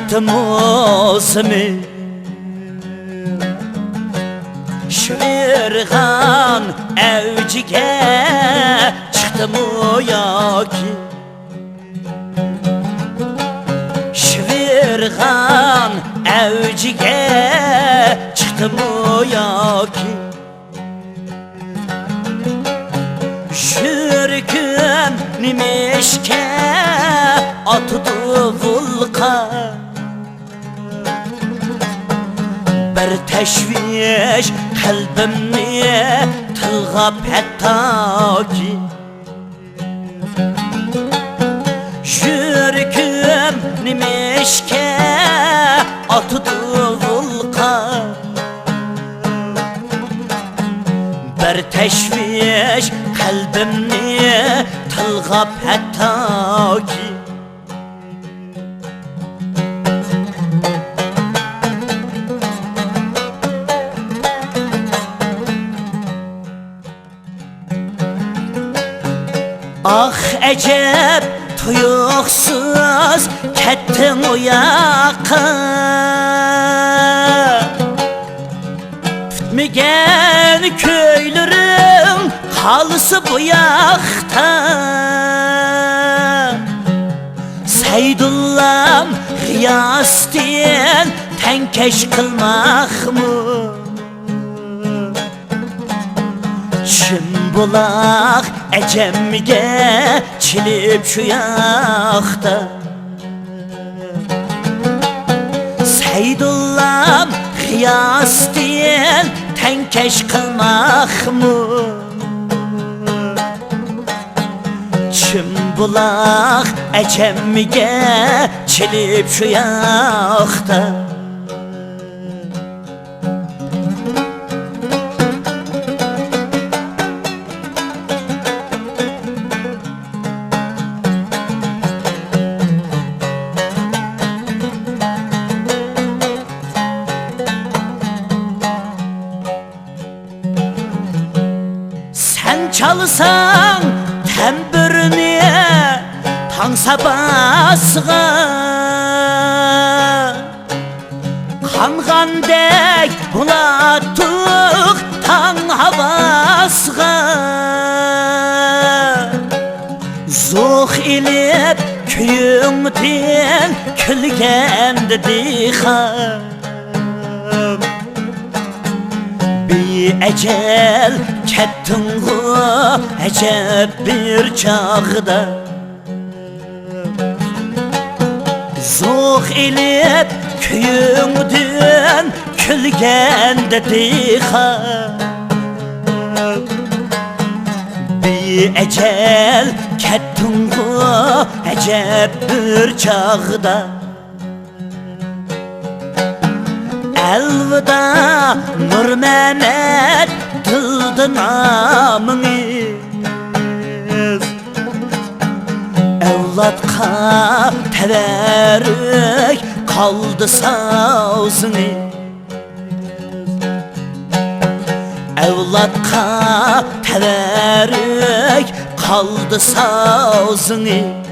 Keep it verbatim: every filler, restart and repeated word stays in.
تىمۇ زېمىن شىۋىرغان ئەۋجىگە چىقتىمۇ ياكى؟ شىۋىرغان ئەۋجىگە چىقتىمۇ ياكى؟ يۈرىكىم نېمىشقا ئاتىدۇ ۋۇلقان؟ بىر تەشۋىش قەلبىمنى تىلغاپ ھەتتاكى. يۈرىكىم نېمىشقا ئاتىدۇ ۋۇلقان؟ بىر تەشۋىش قەلبىمنى تىلغاپ ھەتتاكى. ئاھ، ئەجەب تۇيۇقسىز كەتتىڭ ئۇ ياققا. پۈتمىگەن كۈيلىرىڭ قالسا بۇ ياقتا. سەيدۇللام غىياستىن تەڭكەش قىلماقمۇ؟ چىمبۇلاق ئەجەمگە چېلىپ شۇ ياقتا. سەيدۇللام غىياستىن تەڭكەش قىلماقمۇ؟ چىمبۇلاق ئەجەمگە چېلىپ شۇ ياقتا. سەن چالساڭ تەمبۇرنى تاڭ ساباسىغا، قانغاندەك بولاتتۇق تاڭ ھاۋاسىغا. زوق ئېلىپ كۆيۈڭدىن كۈلگەندە دېخان، بىئەجەل كەتتىڭغۇ ئەجەب بىر چاغدا. زوق ئېلىپ كۆيۈڭدىن كۈلگەندە دېخان، بىئەجەل كەتتىڭغۇ ئەجەب بىر چاغدا. ئەلۋىدا نۇرمەمەت، دىلدا نامىڭىز. ئەۋلادقا تەۋەررۈك قالدى سازىڭىز. ئەۋلادقا تەۋەررۈك قالدى سازىڭىز.